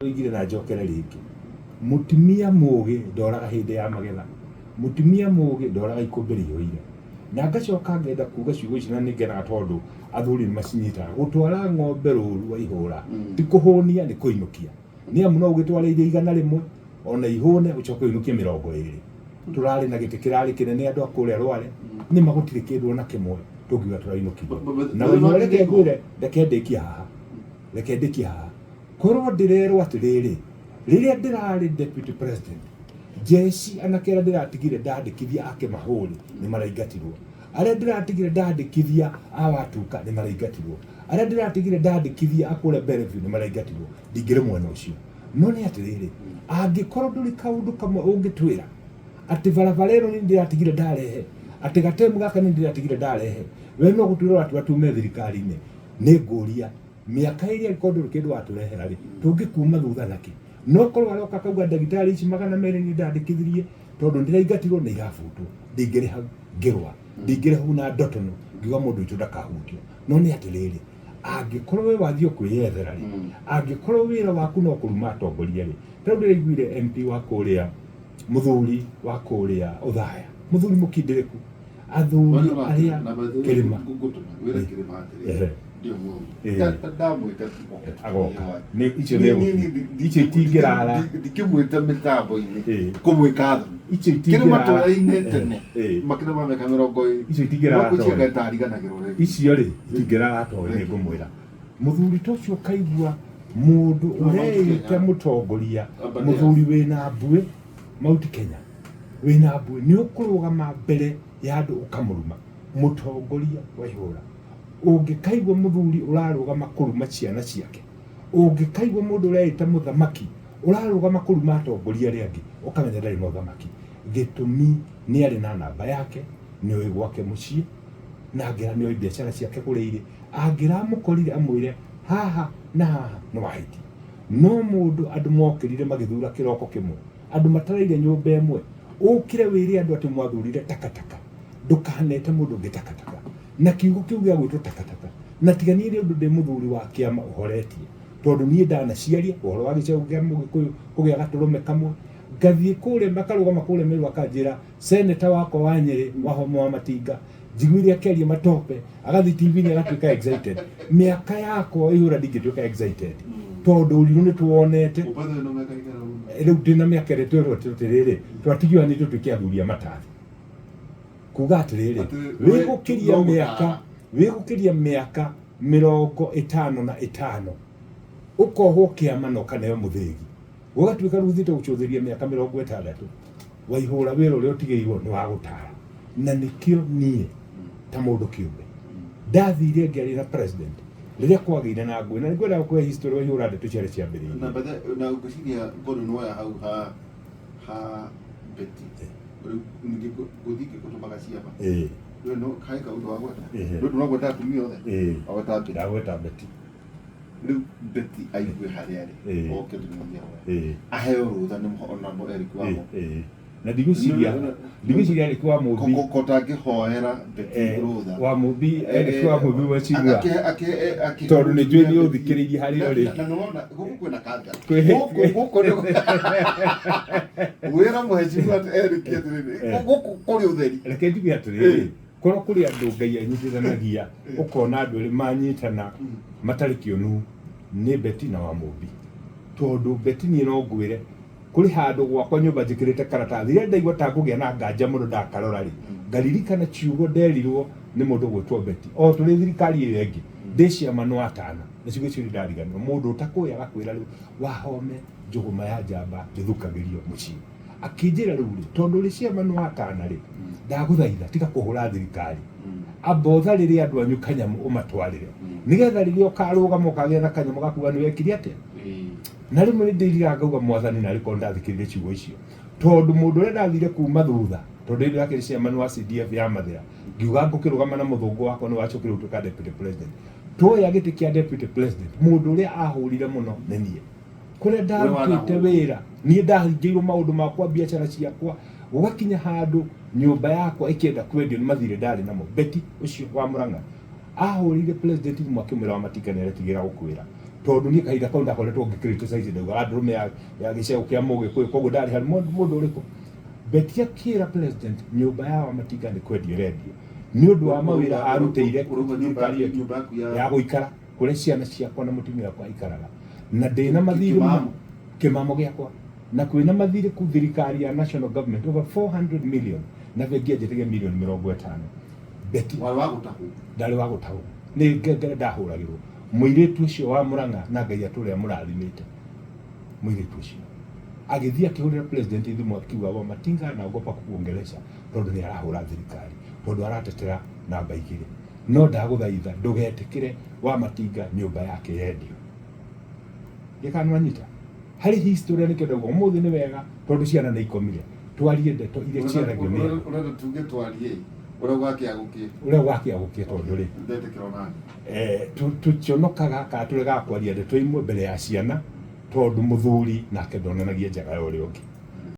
Ndoigire na njokere rĩngĩ, mũtumia mũgĩ ndoraga hĩndĩ ya magetha, mũtumia mũgĩ ndoraga ikũmbĩ rĩiyũire. Na ngacoka ngenda kuga ciugo ici na nĩngenaga tondũ athuri nĩ macinyitaga, gũtwara ng'ombe rũru wa ihũra ti kũhũnia nĩ kũinũkia. Nĩ amu no ũgĩtware iria 100 ona ihũne ũcoke ũinũkie 20. Tũrarĩ na gĩtĩ kĩrarĩ kĩnene andũ a kũrĩa Rware nĩ ma gũtirĩ kĩndũ ona kĩmwe tũngiuga tũrainũkirie. Na Waihũra reke ngwĩre, reke ndĩkie haha, reke ndĩkie haha. Korwo ndĩrerwo atĩrĩrĩ, rĩrĩa ndĩrarĩ deputy president, njeci anake arĩa ndĩratigire ndandĩkithia a Kĩmahũri nĩ maraingatirwo, arĩa ndĩratigire ndandĩkithia a Watuka nĩ maraingatirwo, arĩa ndĩratigire ndandĩkithia a kũrĩa Bellevue nĩ maraingatirwo, ndingĩrĩ mwena ũcio. No nĩ atĩrĩrĩ, angĩkorwo ndũrĩ kaũndũ kamwe ũngĩtwĩra atĩ barabara ĩno nĩ ndĩratigire ndarehe, atĩ gatemu gaka nĩ ndĩratigire ndarehe, we no gũtwĩra ũratwĩra tume thirikari-inĩ, nĩ ngũria Mĩaka ĩrĩa angĩkorwo ndũrĩ kĩndũ watũrehera rĩ, tũngĩkuuma thutha nakĩ? No korwo aroka akauga ndagĩtarĩ ici 200 niĩ ndandĩkithirie tondũ ndĩraingatirwo nĩ irabutwo, ndingĩrĩ hau ngĩrũa, ndingĩrĩ hau na ndotono ngiuga mũndũ witũ ndakahutio. No nĩ atĩrĩrĩ, angĩkorwo we wathiĩ o kwĩyethera rĩ, angĩkorwo wĩra waku no kũruma atongoria rĩ, ta rĩu ndĩraiguire MP wa kũrĩa, mũthuri wa kũrĩa Othaya, mũthuri mũkindĩrĩku, athuri arĩa kĩrĩma wĩra kĩrĩma atĩrĩ ndio mũru ndamwĩta agoka nĩ icio nĩ icio itingĩrara ndikĩmwĩta mĩtambo-inĩ kũmwĩka thoni icio kĩrĩma itingĩrara tũraine tene makĩria ma mĩaka 20 icio itingĩrara no toĩ ngariganagĩrwo rĩngĩ icio rĩ itingĩrara toĩ nĩ ngũmwĩra mũthuri ta ũcio ũkaigua mũndũ ũreita mũtongoria mũthuri wĩna mbuĩ Mount Kenya wĩna mbuĩ nĩ ũkũrũgama mbere ya andũ ũkamũruma mũtongoria wa ihũra. Ũngĩkaigua mũthuri ũrarũgama kũruma ciana ciake, ũngĩkaigua mũndũ ũreĩta mũthamaki ũrarũgama kũruma atongoria arĩa angĩ, ũkamenya ndarĩ na ũthamaki. Gĩtũmi nĩ arĩ na namba yake, nĩ oĩ gwake mũciĩ, na angĩra nĩ oĩ biacara ciake kũrĩa irĩ, angĩramũkorire amwĩre haha na haha nĩ wahĩtia. No mũndũ andũ mokĩrire magĩthura kĩroko kĩmwe, andũ mataraire nyũmba ĩmwe, ũkĩre wĩre andũ atĩ mwathurire takataka, ndũkanete mũndũ ũngĩ takataka. Na kiugo kĩu gĩa gwĩtwo takataka, na tiga niĩ nĩ ũndũ ndĩ mũthuri wa kĩama ũhoretie, tondũ niĩ ndanaciaria ũhoro wa gĩcegũ kĩa Mũgĩkũyũ kũgĩa gatũrũme kamwe, ngathiĩ kũrĩa makarũgama kũrĩa Meru akanjĩra seneta wakwa wa Nyĩrĩ Wahoma wa Matinga njiguire akĩaria matope agathiĩ TV-inĩ agatuĩka excited mĩaka yakwa ihũra ndingĩtuĩka excited tondũ ũrirũ nĩ tuwonete. Ũbathe no mĩaka ĩigana ũna? Rĩu ndĩna mĩaka ĩrĩa twĩrwo atĩrĩrĩ twatigio hanini tũtuĩke athuri a matathi kuga atĩrĩrĩ Atĩ we wĩgũkĩria no mĩaka gũtara. wĩgũkĩria mĩaka 55 ũkohwo kĩama na ũkaneo mũthĩgi gũgatuĩka rĩu ũthiĩte gũcũthĩria mĩaka 60 waihũra wĩra ũrĩa ũtigĩirwo nĩ wa gũtara. Na nĩkĩo niĩ ta mũndũ kĩũmbe ndathire ngĩaria na president rĩrĩa kwagĩire na ngũĩ, na nĩngwenda gũkũhe history waihũra ndeto ciarĩ ciambĩrĩirie. Na bethe na ngwĩciria ngorwo nĩ woya hau ha Betty rĩu ningĩ gũthiĩ ngĩkũtũmaga ciama. Rĩu no kaĩ kaũndũ wagweta. Rĩu ndũragweta atumia othe. Wagweta Betty. Ndagweta Betty. Rĩu Betty aigue harĩa arĩ oke tũmuonie aheo rũtha nĩ Honorable Eric Wamũ. Na ndigwĩciria Eric wa Mũmbi Ko tangĩhoera Betty rũtha wa Mũmbi Eric wa Mũmbi wecigua tondũ nĩ njũĩ nĩ ũthikĩrĩirie harĩa ũrĩ. Na nĩwona gũkũ kwĩna kanga gũkũ gũkũ nĩ wĩra mũhecimiwa Eric atĩrĩrĩ gũkũ kũrĩ ũtheri. Reke njuge atĩrĩrĩ, korwo kũrĩ andũ Ngai anyitithanagia ũkona andũ erĩ manyitana matarĩ kĩũnu nĩ Betty na Wamũmbi. Tondũ Betty niĩ no ngwĩre kũrĩ handũ gwakwa nyũmba njĩkĩrĩte karatathi rĩrĩa ndaigua ta ngũgĩa na nganja mũno ndakarora rĩ ngaririkana ciugo nderirwo nĩ mũndũ gwĩtwo Betty o tũrĩ thirikari ĩyo ĩngĩ ndĩ ciama no atana na ciugo icio ndariganĩrwo mũndũ ũtakũĩ agakwĩra rĩu wahome njũgũma ya njamba ndĩthukagĩrio mũciĩ. Akĩnjĩra rĩu rĩ tondũ ũrĩ ciama no atana rĩ ndagũthaitha tiga kũhũra thirikari amba ũtharĩre andũ anyu kanyamũ ũmatwarĩre nĩgetha rĩrĩa ũkarũgama ũkagĩa na kanyamũ gakuga nĩ wekire atĩa. Na rĩmwe nĩ ndĩriraga ngauga mwathani narĩ korwo ndathikĩrĩire ciugo icio tondũ mũndũ ũrĩa ndathire kuma thutha tondũ hĩndĩ yakĩrĩ chairman wa CDF ya Mathĩra ngiuga ngũkĩrũgama na mũthũngũ wakwa nĩ wacokire gũtuĩka deputy president tuoya gĩtĩ kĩa deputy president mũndũ ũrĩa ahũrire mũno nĩ niĩ kũrĩa ndarutĩte wĩra niĩ ndahingĩirwo maũndũ makwa biacara ciakwa gũgakinya handũ nyũmba yakwa ĩkĩenda kwendio nĩ mathirĩ ndarĩ namo. Betty ũcio wa Murang'a ahũrĩire president thimũ akĩmwĩra Wamatinga nĩ aretigĩra gũkwĩra. Tondũ niĩ kahinda kau ndakoretwo ngĩ criticize, ndaugaga ndũrũme ya gĩcegũ kĩa Mũgĩkũyũ, koguo ndarĩ harĩ mũndũ ũrĩkũ. Betty akĩra president nyũmba ya Wamatinga nĩ kwendio ĩrendio nĩ ũndũ wa mawĩra arutĩire Ũrauga nyũmba thirikari ĩyo nyũmba yaku ya ya gũikara, kũrĩa ciana ciakwa na mũtumia wakwa aikaraga, na ndĩna mathirĩ Kĩmamo. Kĩmamo gĩakwa, na kwĩna mathirĩ ku thirikari ya national government over 400 million, na bengi yanjĩtagia mirioni 50. Betty Warĩ wa gũtahwo. Ndarĩ wa gũtahwo, nĩ ngengere ndahũragĩrwo. Mũirĩtu ũcio wa Mũrang'a, na Ngai atũrĩa mũrathimĩte mũirĩtu ũcio, agĩthiĩ akĩhũrĩra president thimũ akiuga, "Wamatinga anaogopa kuongelesha tondũ nĩ arahũra thirikari, tondũ aratetera namba 2, no ndagũthaitha ndũgetĩkĩre Wamatinga nyũmba yake yendio." Gĩkanwanyita harĩ history, nĩkĩo ndauga ũmũthĩ nĩ wega, tondũ ciana nĩ ikomire, twarie ndeto iria ciaragio nĩ andũ. Ũrenda tuge twarie ũrĩa gwakĩa gũkĩ. Ũrĩa gwakĩa gũkĩ, tondũ rĩ Ndetĩkĩra onani. Tũtionokaga kana tũregaga kwaria ndeto imwe mbere ya ciana, tondũ mũthuri nake ndonanagia njaga ya ũrĩa ũngĩ.